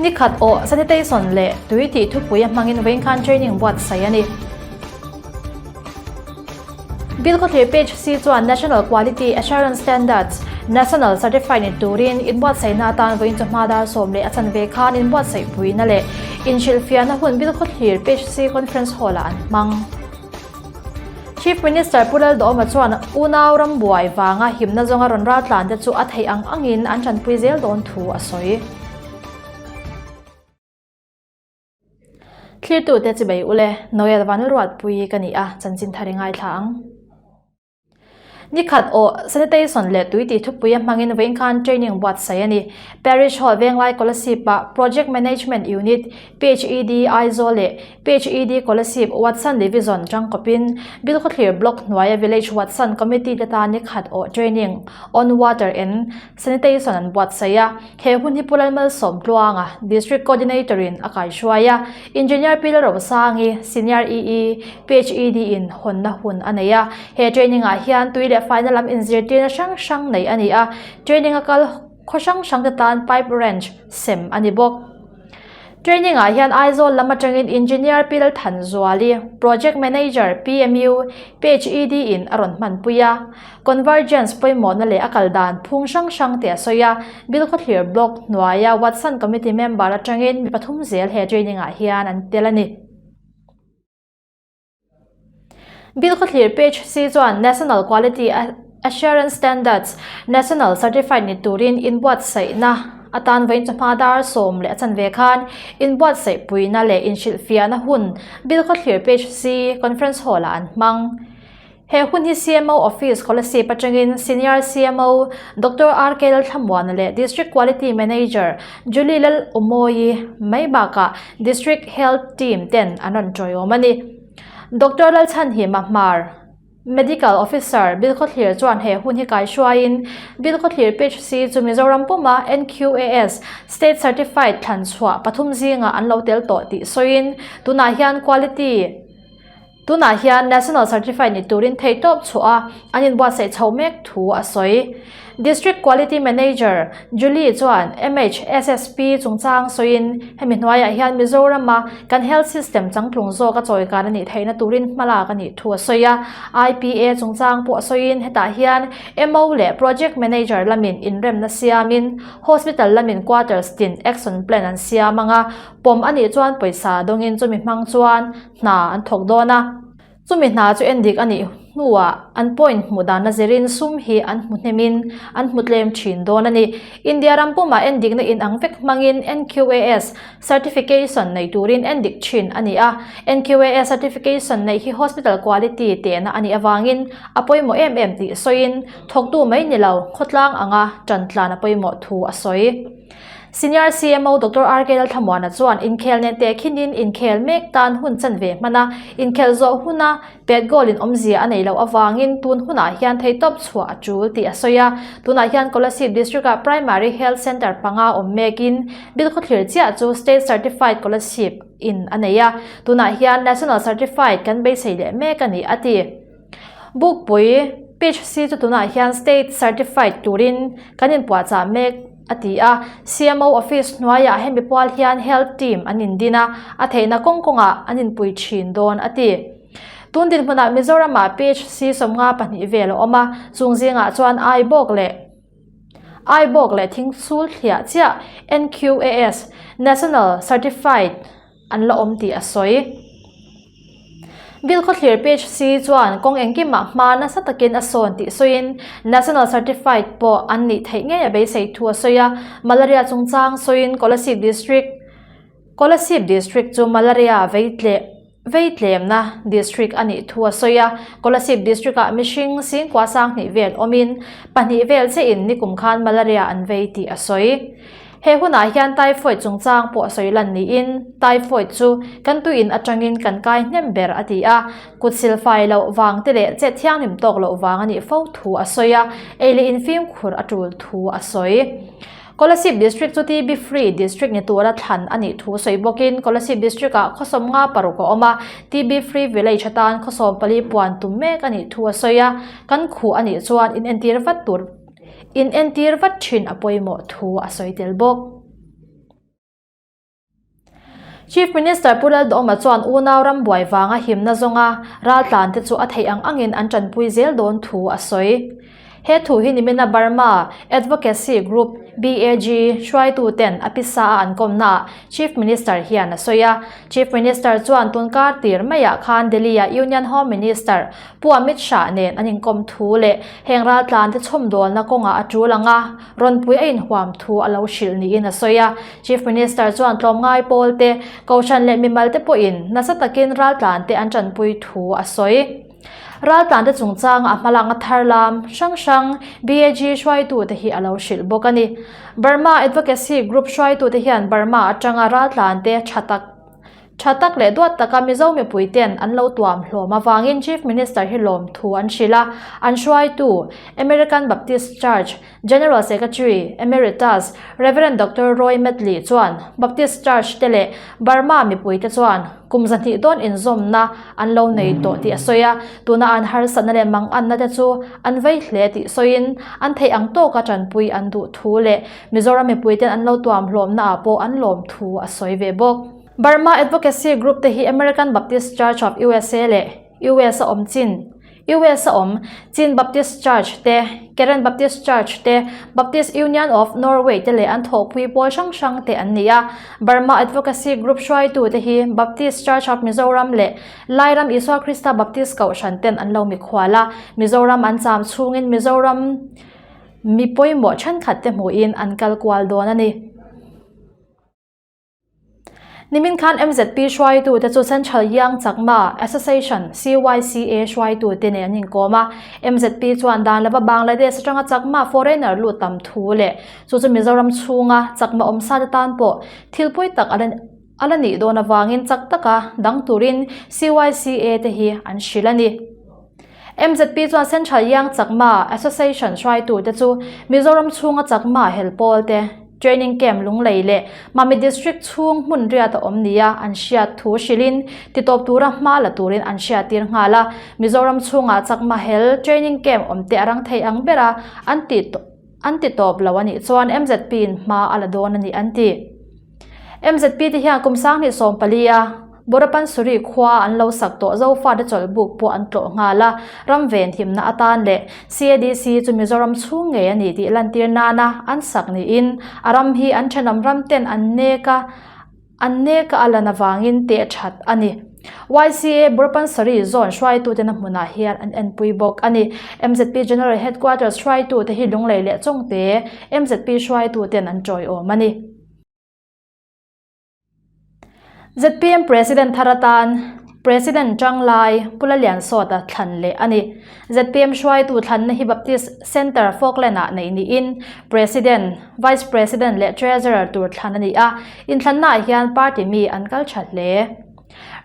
Nikhat awh sanitation leh tui tih thupui a hmangin vawiinkhan training buatsaih a ni. Bilkhawthlir Page C chuan National Quality Assurance Standards, National Certified ni turin inbuatsaihna atan vawiin chawhma dar 10 leh a chanve khan inbuatsaihpuina leh inhrilhfiahna hun Bilkhawthlir Page C Conference Hall-ah an hmang. Chief Minister Pu Lalduhoma chuan unau rambuai vanga himna zawnga rawn raltlan te chu a theih ang angin an tanpui zel dawn thu a sawi. Thlirtute chi bei ule, Noel Vanlalruatpui ka ni a, chanchin thar i ngaithla ang. Nikhat aw, sanitation leh tui tih thupui a hmangin vawiin khan training buatsaih a ni. Parish Hall Venglai Kolasib-ah Project Management Unit, PHED, Aizawl leh PHED Kolasib Watson Division tangkawpin Bilkhawthlir Block hnuaia Village Watson Committee te tan nikhat aw training on water and sanitation an buatsaih a. He hun hi Pu Lalmalsawm Tluanga, District Coordinator in a kaihruai a, Engineer Pi Lalrosangi, Senior EE, PHED in hawnna hun a nei a. He training ah hian tui leh faina lam inzirtirna hrang hrang neih a ni a, training a kal khaw hrang hrang te tan pipe wrench sem a ni bawk. Training ah hian Aizawl lam atangin Engineer Pi Lalthanzuali, Project Manager, PMU, PHED in a rawn hmanpui a. Convergence pawimawhna leh a kal dan phung hrang hrang te a sawi a, Bilkhawthlir Block hnuaia Watson Committee member atangin mi pathum zel he training ah hian an tel a ni. Bilkhawthlir Page C chuan National Quality Assurance Standards, National Certified ni turin inbuatsaihna atan vawiin chawhma dar 10 leh a chanve khan inbuatsaihpuina leh inhrilhfiahna hun Bilkhawthlir Page C Conference Hall-ah an hmang. He hun hi CMO Office Kolasib atangin Senior CMO Doctor RK Lalthlamuana leh District Quality Manager Julie Lalawmawi mai bakah District Health Team ten an rawn tawiawm a ni. Doctor Lalchhanhima Hmar, Medical Officer, Bilkhawthlir chuan he hun hi kaihruaiin Bilkhawthlir PHC chu Mizoram puma NQAS State Certified thlanchhuah pathum zingah an lo tel tawh tih sawiin tunah hian Quality Tunah hian National Certified ni turin theihtawp chhuah a an inbuatsaih chho mek thu a sawi. District Quality Manager Julie chuan MHSSP chungchang sawiin hemi hnuaiah hian Mizorama kan health system changtlung zawk a chawikan a nih theihna turin hmalak a nih thu a sawi a. IPA chungchang pawh sawiin hetah hian MO leh Project Manager lamin inremna siamin Hospital lamin quarters tin action plan an siam anga pawm a nih chuan pawisa dawngin chumi hmang chuan hna an thawk dawn a, chumi hna chu endik a nih hnuah an point hmuh dan a zirin sum hi an hmu hnemin an hmu tlem thin dawn a ni. India ram pumah endikna inang vek hmangin NQAS certification nei turin endik thin a ni a, NQAS certification neih hi hospital quality tehna a nih avangin a pawimawh em em tih sawiin thawktu mai ni lo khawtlang anga ṭan tlan a pawimawh thu a sawi. Senior CMO Doctor RK Lalthlamuana chuan inkhel nen tehkhinin inkhel mek tan hun chanve hman a, inkhel zawh huna pet goal in awmzia a nei loh avangin tun hunah hian theihtawp chhuah a tul tih a sawi a. Tunah hian Kolasib District-ah Primary Health Centre panga awm mekin Bilkhawthlir chiah chu State Certified Kolasib in a nei a, tunah hian National Certified kan beisei leh mek a ni a ti. Bukpui PHC chu tunah hian State Certified turin kan inpuahchah mek a ti a. CMO Office hnuaiah hemi pual hian Health Team an indin a, a theihna kawng kawngah an inpui thin dawn a ti. Tun dinhmunah Mizoramah PHC 52 vel a awm a, chung zingah chuan Aibawk leh Aibawk leh Thingsul thliah chiah NQAS, National Certified, an la awm tih a sawi. Bilkhawthlir PHC chuan kawng engkimah hma nasa takin a sawn tih sawiin National Certified pawh an nih theih ngei a beisei thu a sawi a. Malaria chungchang sawiin Kolasib District Kolasib District chu Malaria veitleh veitlemna District a nih thu a sawi a. Kolasib District-ah mihring singkua sanghnih vel awmin pahnih vel chiahin nikum khan Malaria an vei tih a sawi. He hunah hian typhoid chungchang pawh sawi lan niin, typhoid chu kan tuiin atangin kan kai hnem ber a ti a, kut silfai loh vang te leh chet thianghlim tawk loh vang a nih fo thu a sawi a, ei leh infimkhur a tul thu a sawi. Kolasib District chu TB Free District ni tura thlan a nih thu sawi bawkin Kolasib District-ah khawsawm nga paruk a awm a, TB Free Village atan khawsawm pali puan tum mek a nih thu a sawi a, kan khuh a nih chuan inentir vat tur In entir vat thin a pawimawh thu a sawi tel bawk. Chief Minister Pu Lalduhoma chuan unau ram buai vanga himna zawnga raltlan te chu a theih ang angin an tanpui zel dawn thu a sawi. He thu hi nimina Burma Advocacy Group, BAG, hruaitu ten a pisa a an kawmnaah Chief Minister hian a sawi a. Chief Minister chuan tun kar tir maiah khan Delhi-a Union Home Minister Pu Amit Shah nen an inkawm thu leh heng raltlan te chhawmdawlna kawngah a tul ang a, rawnpui a inhuam thu a lo hrilh niin a sawi a. Chief Minister chuan tlawmngai pawl te, Kohhran leh mimal te pawhin nasa takin raltlan te an tanpui thu a sawi. Raltlan te chungchanga a hmalakna thar lam hrang hrang BAG hruaitute hi a lo hrilh bawk a ni. Burma Advocacy Group hruaitute hian Burma atanga raltlan te tha tak tha tak leh duat taka Mizo mipui ten an lo tuam hlawm avangin Chief Minister hi lawmthu an hrilh a, an hruaitu American Baptist Church General Secretary Emeritus Rev. Doctor Roy Medley chuan Baptist Church te leh Burma mipuite chuan kum 200 dawn inzawmna an lo nei tawh tih a sawi a, tuna an harsatna leh manganna te chu an vei hle tih sawiin an theih ang tawka tanpui an duh thu leh Mizoram mipuiten an lo tuam hlawmna ah pawh an lawm thu a sawi ve bawk. Burma Advocacy Group te hi American Baptist Church of usa leh US a awm chin US a awm, Chin Baptist Church te, Karen Baptist Church te, Baptist Union of Norway te leh an thawhpui pawl hrang hrang te an ni a. Burma Advocacy Group hruaitu te hi Baptist Church of Mizoram leh Lairam Isua Krista Baptist Kohhran ten an lo mikhual a. Mizoram an cham chhungin Mizoram mi pawimawh thenkhat te hmuhin an kal kual dawn a ni. Nimin khan MZP hruaitute chu Central Young Chakma Association, CYCA, hruaitute nen an inkawm a. MZP chuan dan lova Bangladesh atanga Chakma foreigner lut tam thu leh chu chu Mizoram chhunga Chakma awmsa te tan pawh thil pawi tak a la nih dawn avangin chak taka dang turin CYCA te hi an hrilh a ni. MZP chuan Central Young Chakma Association hruaitute chu Mizoram chhunga Chakma hel pawl te training camp Lunglei leh Mami District chhung hmun riat a awm nia an hriat thu hrilhin titawp tura hma la turin an hriattir nghal a. Mizoram chhunga Chakma hel training camp awm te a rang thei ang bera an ti an titawp lo a nih chuan MZP in hma a la dawn a ni an ti. MZP te hian kum 2014 a Borapansuri khua an lo sak tawh Zofate chawlhbuk pawh an tlawh nghal a, ram venhimna atan leh CADC chu Mizoram chhung ngei a ni tih lantir nana an sak niin a ram hi an thenawm ram ten an nek a, an nek a a lan avangin teh that a ni. YCA Borapansari zone hruaituten a hmunah hian an enpui bawk a ni. MZP General Headquarters hruaitute hi Lunglei leh Chawngte MZP hruaituten an tawiawm a ni. Zpm President thar atan President Changlai Pu Laliansawta thlan leh a ni. Zpm hruaitu thlanna hi Baptist Centre Falkland-ah neih niin President, Vice President leh Treasurer tur thlan a ni a, inthlannaah hian party mi an kal tha hle.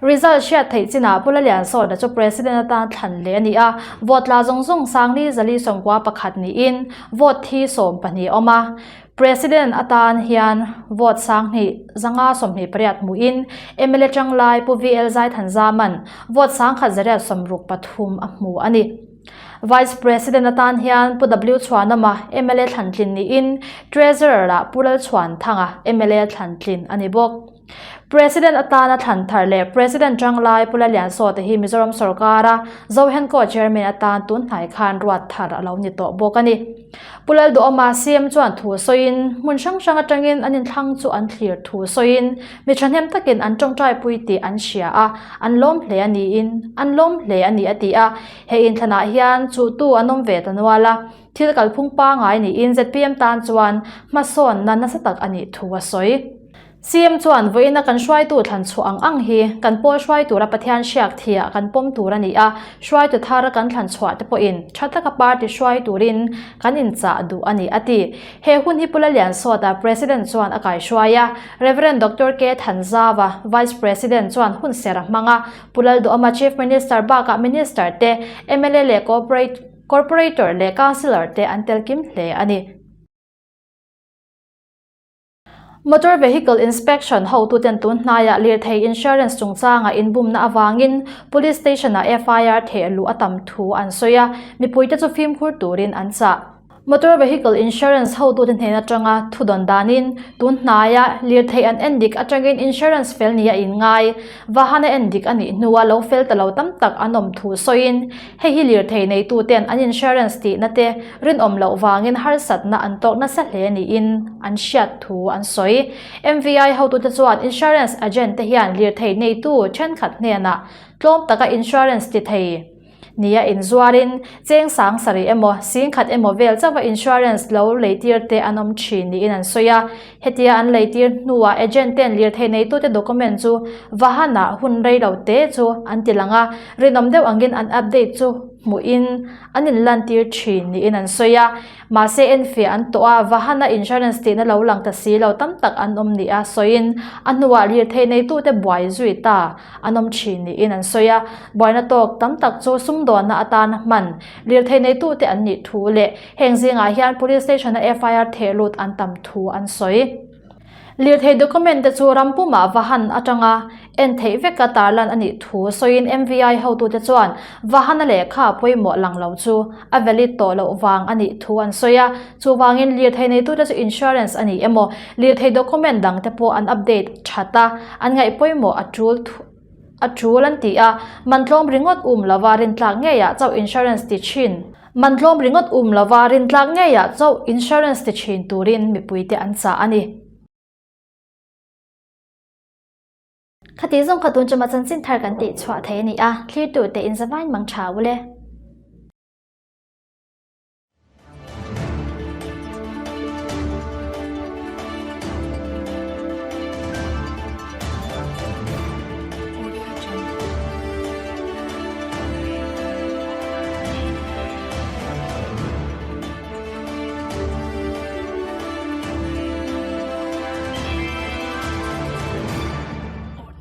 Result hriat theih chinah Pu Laliansawta chu President atan thlan leh a ni a, vote tla zawng zawng 40 491 niin vote thi 12 a awm a. President atan hian vote 2528 hmuhin mla tanglai Pu VL Zaithanzaman vote 1163 a hmu a ni. Vice President atan hian Pu W Chhuanawma mla thlantlin niin Treasurer ah Pu Lalchhuanthanga mla thlantlin a ni bawk. President atana thlan thar leh President tanglai Pu Laliansawta hi Mizoram sorkara Zohenko Chairman atan tun hnai khan ruat thar a lo ni tawh bawk a ni. Pu Lalduhawma CM chuan thu sawiin hmun hrang hrang atangin an inthlang chu an thlir thu sawiin mi thahnem takin an tawngtaipui tih an hria a, an lawm hle a niin an lawm hle a ni a ti a. He inthlanah hian chuhtu an awm ve ta nual a, thil kalphung pangai niin zpm tan chuan hmasawnna nasa tak a nih thu a sawi. CM chuan vawiina kan hruaitu thlan chhuah ang ang hi kan pawl hruai tura Pathian hriak thiah kan pawm tur a ni a, hruaitu thara kan thlan chhuah te pawhin tha taka party hruai turin kan inchah duh a ni a ti. He hun hi Pu Laliansawta President chuan a kaihruai a, Rev. Doctor K. Thanzava, Vice President chuan hun ser a hmang a, Pu Lalduhawma Chief Minister bakah Minister te, mla leh Corporator leh Councillor te an tel kim hle a ni. Motor Vehicle Inspection hotuten tun hnaiah lirthei insurance chungchanga inbumna avangin Police Station-ah FIR theh luh a tam thu an sawi a, mipuite chu fimkhur turin an chah. Motor Vehicle Insurance hotute hnen atanga thudawn danin tun hnaia lirthei an endik atangin insurance fel ni a inngai. Vahana endik a nih hnua lo fel ta lo tam tak an awm thu sawiin hei hi lirthei neituten an insurance tihna te rinawm loh vangin harsatna an tawk nasa hle niin an hriat thu an sawi. MVI hotute chuan insurance agent te hian lirthei neitu thenkhat hnenah tlawm taka insurance ti thei nia inzuarin cheng sang sarih emaw singkhat emaw vel chauha insurance lo leitir te an awm thin niin an sawi a. Hetia an leitir hnuah agent ten lirthei neitute document chu vahanah hun rei lo te chu an ti lang a, rinawm deuh angin an update chu hmuhin an inlantir thin niin an sawi a. Mahse enfiah an tawh a, vahana insurance tihna lo lang ta si lo tam tak an awm nia sawiin a hnuah lirthei neitute buai zui ta an awm thin niin an sawi a, buaina tawk tam tak chu sumdawnna atana hman lirthei neitute an nih thu leh heng zingah hian Police Station-a FIR theh lut an tam thu an sawi. Lirthei document te chu ram pumah vahan atanga en theih veka tarlan a nih thu sawiin MVI hotute chuan vahana lehkha pawimawh lang lo chu a valid tawh loh vang a nih thu an sawi a, chuvangin lirthei neitute chu insurance a ni emaw lirthei document dang te pawh an update that a, an ngaih pawimawh a tul a tul an ti a, man tlawm ringawt um lova rintlak ngeiah chauh insurance ti thin. Man tlawm ringawt um lova rintlak ngeiah chauh insurance ti thin turin mipuite an chah a ni. Khati zawng kha tun chuma chanchin thar kan tih chhuah thei a ni a, thlirtute inzavain mang tha ule.